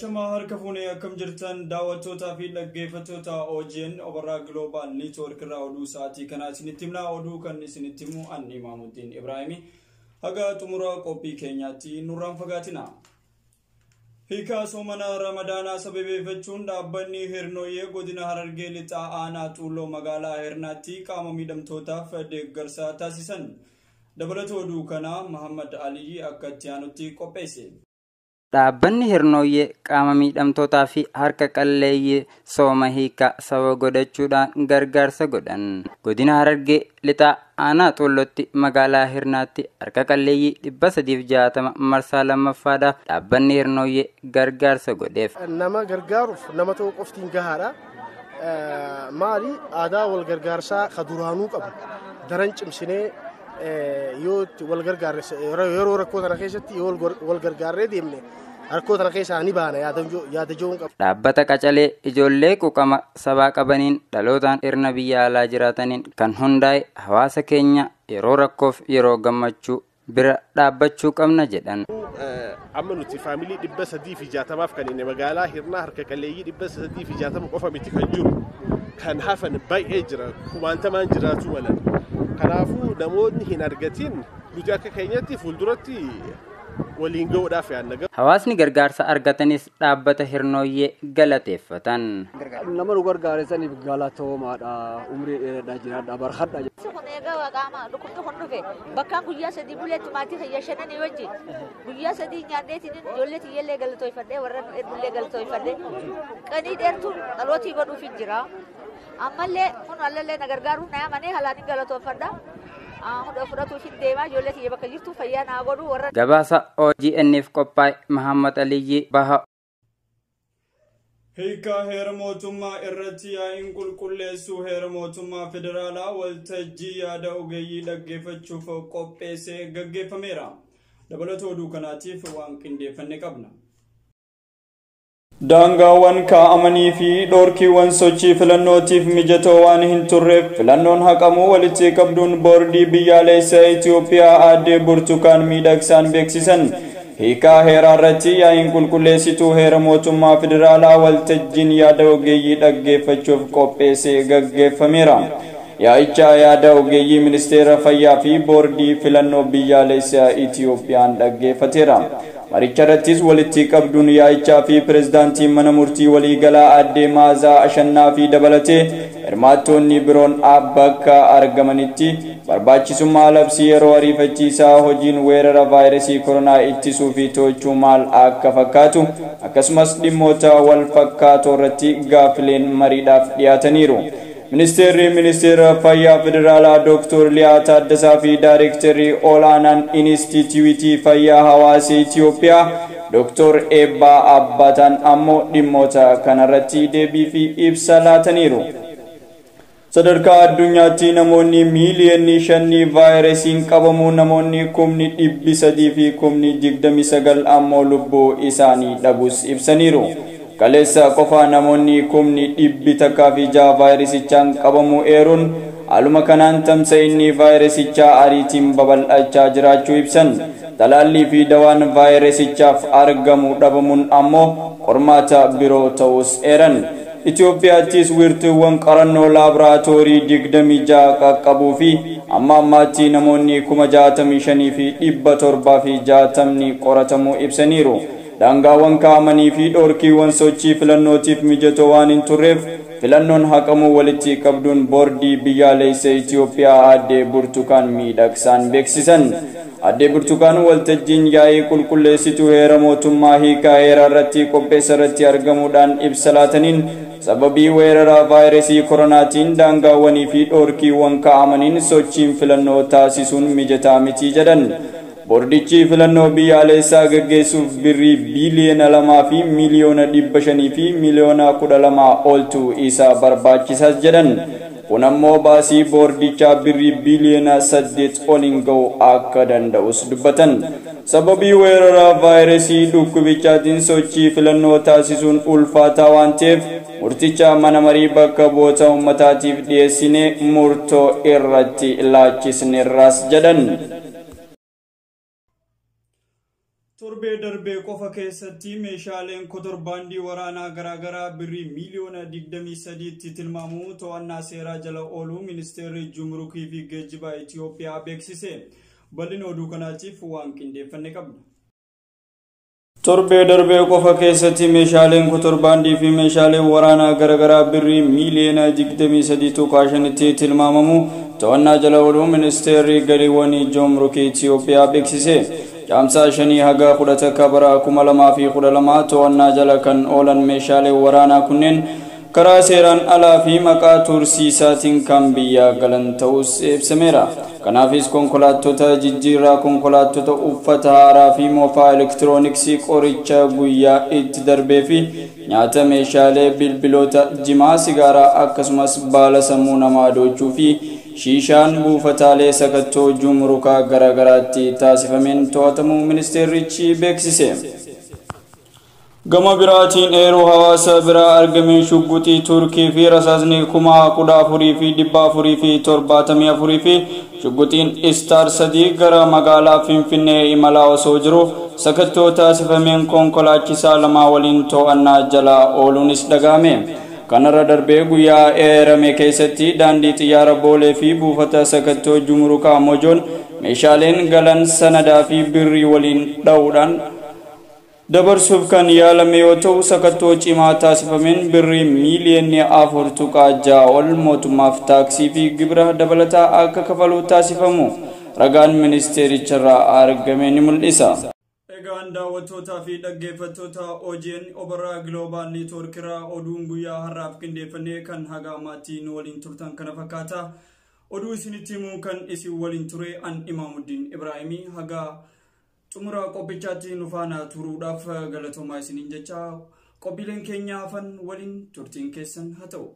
Ashamaa harka fuunee akkam jirtan daawwattootaa fi dhaggeeffattoota OGN Obarraa Global Network irraa oduu sa'aatii kanaa isinitti himna. Oduu kan isinitti himu ani Imaamuddin Ibraahimi. Haga xumura qophii keenyaatti nurraan fagaatina. Hiikaa soomana Ramadaanaa sababeeffachuun dhaabbanni Hirnooyyee godina Harargee Lixaa Aanaa Xuulloo magaalaa Hirnaatti qaama miidhamtootaaf deeggarsa taasisan. Dabalata oduu kanaa Muhammad Aliyyi akka itti aanutti qopheesse. Dhaabbanni Hirnooyyee qaama miidhamtootaa fi harka qalleeyyii sooma hiikaa saba godhachuudhaan gargaarsa godhan. Godina Harargee Lixaa Aanaa Xuullootti magaalaa Hirnaatti harka qalleeyyii 360 marsaa lammaffaadhaaf dhaabbanni Hirnooyyee gargaarsa godheef. Nama gargaaruuf nama ta'uu qoftiin gahaadha. Maali aadaa wal gargaarsaa ka duraanuu qabu daran cimsinee yoo wal gargaarre yeroo rakkoo tana keessatti yoo wal gargaarree deemne rakkoo tana keessaa ni baana yaada jiruun qabu. Dhaabbata qacalee ijoollee quuqama sabaa qabaniin dhalootaan hirna biyya alaa jiraataniin kan hundaa'e hawaasa keenya yeroo rakkoof yeroo gammachuu bira dhaabbachuu qabna jedhan. Amma nuti faamilii 360 kan inni magaalaa Hirnaa harka qalleeyyii 360 qofa miti kan jiru kan hafan baay'ee jira kumaantamaan jiraatu malan. Kanaafuu namoonni hin argatin nuti akka keenyatti fuulduratti waliin ga'uudhaaf yaadna. Hawaasni gargaarsa argatanis dhaabbata Hirnooyyee galateeffatan. Nama nu gargaare saniif galatoomaadha. Umrii dheeraadhaa jiraadha. Barhadha. Kun egaa qaama dhukkubni kun dhufe bakkaan guyyaa sadii buleetti maatii kiyya shananii wajjin guyyaa sadii nyaadheetiin ijoollee tiyyallee galatoofadhee warra heddullee galatoofadhee qanii dheertuun dhalootii godhuuf hin jira. Ammallee kun allallee na gargaaruun na yaamanii halaan hin galatoofadha. Gabaasa OGN'f qophaa'e Muhammad Aliyyi Baha. Hiikaa heera mootummaa irratti yaa'iin qulqulleessuu heera mootummaa federaalaa waltajjii yaada ogeeyyii dhaggeeffachuuf qopheessee gaggeeffameera. Dabalata oduu kanaatiif waan qindeeffanne qabna. Daangaawwan kaa'amanii fi dhorkiiwwan sochii filannootiif mijatoo waan hin turreef filannoon haqamuu walitti qabduun boordii biyyaalessaa Itoophiyaa aadde Burtukaan Miidhagsaan beeksisan. Hiikaa heeraa irratti yaa'iin qulqulleessituu heera mootummaa federaalaa waltajjiin yaada ogeeyyii dhaggeeffachuuf qopheessee gaggeeffameera. Yaa'icha yaada ogeeyyii ministeera fayyaa fi boordii filannoo biyyaalessaa Itoophiyaan dhaggeeffateera. Maricha irrattis walitti qabduun yaa'ichaa fi pirezidaantiin mana murtii waliigalaa aadde Maazaa Ashannaa fi dabalatee hirmaattoonni biroon bakka argamanitti barbaachisummaa labsii yeroo ariifachiisaa hojiin weerara vaayirasii koronaa ittisuu fi to'achuu maal akka fakkaatu akkasumas dhimmoota wal fakkaatoo irratti gaaffileen mariidhaaf dhiyaataniiru. Ministeerri Ministeera Fayyaa Federaalaa Dr. Liyaa Taaddasaa fi Daayirektarri Olaanaan Inistituutii Fayyaa Hawaasa Itoophiyaa Dr. Eebbaa Abbaataan ammoo dhimmoota kanarratti deebii fi ibsa laataniiru. Sadarkaa addunyaatti namoonni miiliyoonii 5 vaayirasiin qabamuu namoonni 300,000 fi 29,000 ammoo lubbuu isaanii dhabus ibsaniiru. Kaleessa qofa namoonni 106,000 vaayirasichaan qabamuu eeruun haaluma kanaan tamsa'inni vaayirasichaa ariitiin babal'achaa jiraachuu ibsan. Talaallii fi dawaan vaayirasichaaf argamu dhabamuun ammoo qormaata biroo ta'us eeran. Itoophiyaattis wiirtuuwwan qorannoo laaboraatoorii 26 qaqqabuu fi amma ammaatti namoonni 65,760 qoratamuu ibsaniiru. Daangaawwan kaa'amanii fi dhorkiiwwan sochii filannootiif mijatoo waan hin turreef filannoon haqamuu walitti qabduun boordii biyyaalessa Itoophiyaa aadde Burtukaan Miidhagsaan beeksisan. Aadde Burtukaan waltajjiin yaa'ii qulqulleessituu heera mootummaa hiikaa heeraa irratti qopheessa irratti argamuudhaan ibsa laataniin sababii weerara vaayirasii koronaatiin daangaawwanii fi dhorkiiwwan kaa'amaniin sochiin filannoo taasisuun mijataa miti jedhan. Boordichi filannoo biyyaalessaa gaggeessuuf birrii biiliyoona 2 fi miiliyoona 500 fi miiliyoona 12 oltu isa barbaachisaas jedhan. Kun ammoo baasii boordichaa birrii biiliyoona 8 oliin ga'uu akka danda'us dubbatan. Sababii weerara vaayirasii dhukkubichaatiin sochii filannoo taasisuun ulfaataa waan ta'eef murticha mana marii bakka bu'oota uummataatiif dhiyeessine murtoo irratti laachisneerras jedhan. Torbee darbee qofa keessatti meeshaaleen kotorbaandii waraanaa garaagaraa birrii miiliyoona 23tti tilmaamu to'annaa seeraa jala ooluu ministeerri Jumrukii fi Geejjibaa Itiyoophiyaa beeksise. Bal'ina oduu kanaatiif waan qindeeffanne qabna. Torbee darbee qofa keessatti meeshaaleen kotorbaandii fi meeshaaleen waraanaa garaagaraa birrii miiliyoona 23.5tti tilmaamamu to'annaa jala ooluu ministeerri galiiwwan Jumrukii Itiyoophiyaa beeksise. Caamsaa 5 haga 11 bara 2012 to'annaa jala kan oolan meeshaalee waraanaa kunneen karaa seeraan alaa fi maqaa tursiisaatiin kan biyya galan ta'us ibsameera. Kanaafis konkolaattota jijjiirraa, konkolaattota uffata haaraa fi moofaa elektirooniksii, qoricha guyyaa itti darbee fi nyaata, meeshaalee bilbiloota, jimaa, sigaaraa akkasumas baala sammuu namaa doochuu fi shiishaan buufataalee sakattoo jumrukaa garaagaraatti taasifameen to'atamuu ministeerichi beeksise. Gama biraatiin eeruu hawaasa biraa argameen shugguxii Turkii fi rasaasni 14,474 fi shugguxiin Istaar 3 gara magaalaa Finfinnee imalaa osoo jiru sakattoo taasifameen konkolaachisaa 2 waliin to'annaa jala ooluunis dhagahame. Kanarra darbee guyyaa eerame keessatti daandii xiyyaara Boolee fi buufata sakattoo Jumrukaa Mojoon meeshaaleen galan sanadaa fi birrii waliin dha'uudhaan dabarsuuf kan yaalame yoo ta'u sakattoo cimaa taasifameen birrii miiliyoonni 4.6 ol mootummaaf taaksii fi gibira dabalataa akka kafalu taasifamu ragaan ministeericharraa argame ni mul'isa. Egaan daawwattootaa fi dhaggeeffattoota OGN Obarraa Global Network irraa oduun guyyaa har'aaf qindeeffannee kan haga ammaatti nu waliin turtan kana fakkaata. Oduu isinitti himuu kan isin waliin ture an Imaamuddin Ibraahimii haga xumura qophichaatti nu faana turuudhaaf galatoomaa isiniin jecha qophiileen keenya hafan waliin turtiin keessan haa ta'u.